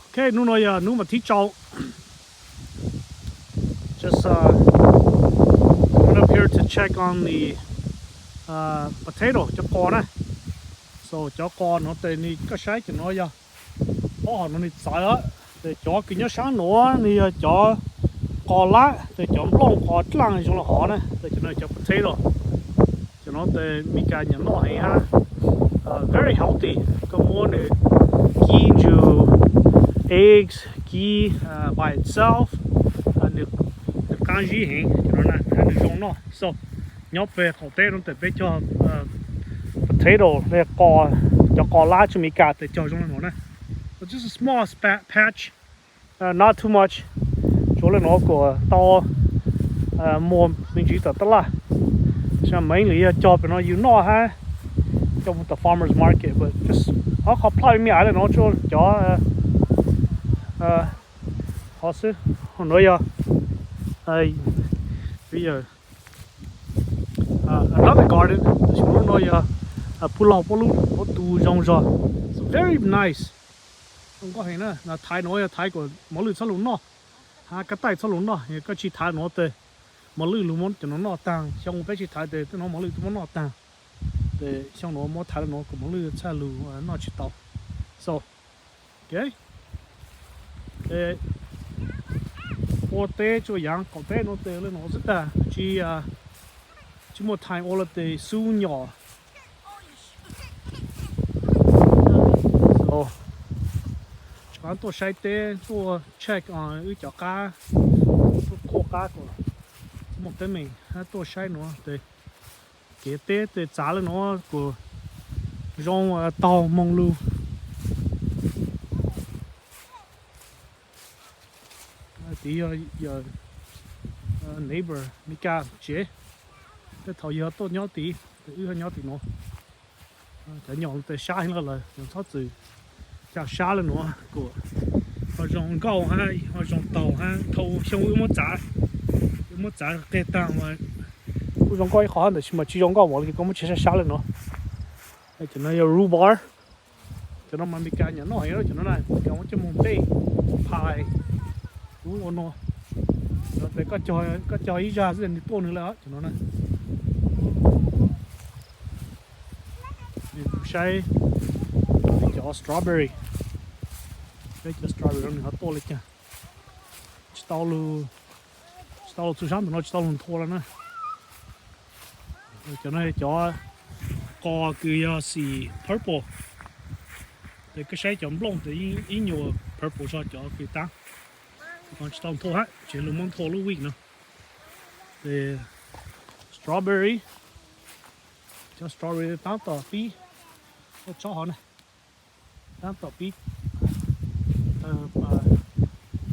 Ok, hnub no yog hnub vas thib rau. Just uh, coming up here to check on the uh, potato, cov qos na. So cov qos no tes nws, koj saib cov no yog, ob hom no nws txawv, tes cov kws nyob sab nuav nws yog cov qos lab, tes cov nplooj qos dlaaj zoo le hov na, tes cov no cov potato. Cov no tes Meskas nyiam noj heev hab, very healthy. Koj muab nws kib ntsug eggs, kib by itself, nws qaab zib heev, cov no na nws zoo noj. So nyob peg qaum teb no tes peb cog potato, cov qos lab tsi Meskas tes cog zoo le nuav na. So just a small patch, not too much. Tsuav le nuav kuas tau muag me ntsis tom taj laj. Mainly yog cog pem no yug noj hab coj mus tom farmers market, but just ob qhov plaj me me le nuav tsuas cov hov xwb. Nuav yog another garden, tab sis lub no yog puj laug puab lub, puab tu zoo zog. It's very nice. Zoo nkauj heev na. Thaiv nuav yog thaiv kuas mos lwj txhob lug noj, hab kab taij txhob lug noj. Koj tsi thaiv nuav tes mos lwj lug muab cov nuav noj taag. Xyoo peb tsi thaiv tes tej nuav mos lwj twb muab noj taag. Tes xyoo nuav muab thaiv le nuav kuas mos lwj txhaj lug noj tsi tau. So ok, ua teb tsuas yaav qaum teb nuav tes le nuav xwb tag, tsi, tsi muaj time ua le tes xub nyom. Rov qaab tuaj saib teb, tuaj check wb cov qab, tuaj qhuas qab kuas muaj teeb meem hab tuaj saib nuav tes kev teb tes txav le nuav kuas zoo taug moog lug. Tid yog neighbor Meskas tsev, tej thaum yog tuaj nyob tid, wb nyob tim nuav. Cov nyom tes sab heev le lawm, txhob txwm coj sab le nuav kuas ho zoo nkauj hab ho zoo taug hab. Thaum xyoo wb muab txav, wb muab txav qeg taag mas kuj zoo nkauj ib qho, tab sis mas tsi zoo nkauj npaum le kws koj muab tsi sab sab le nuav. Cov no yog rhubarb. Cov no mas Meskas nyiam noj heev, cov no na Meskas muab coj moog tej phais ub ua no. Cov no tes koj cog ib zag xwb nws tuaj nws lawm cov no na. Saib cov strawberry, saib cov strawberry no nws ho tuaj le caag. Tsis tau lug, tsis tau lug txug sab ntawm no tsis tau lug nthua le na. Cov no cov qos kws yog xim purple, tes koj saib cov nplooj tes ib nyuas purple zog cov kws taab. Tsis tau nthua hab, tseem lug muab nthua lub week no. Tes strawberry, cov strawberry taab tom pib, tsob hov na, taab tom pib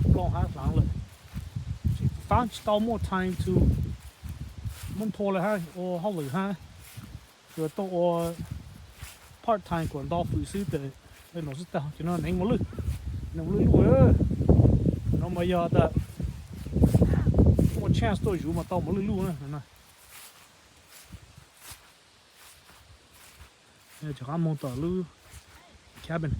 nplooj hab hlaav lawm. Faab tsis tau muaj time to muab nthua le hab ua hauj lwm hab, tsuas tuaj ua part time kuas nto fwm xwb tes le nuav xwb tag. Cov no neev mos lwj, neev mos lwj luj. No mas yog tas muaj chance tuaj zuv mas tau mos lwj luj na. Rov qab moog tom lub cabin.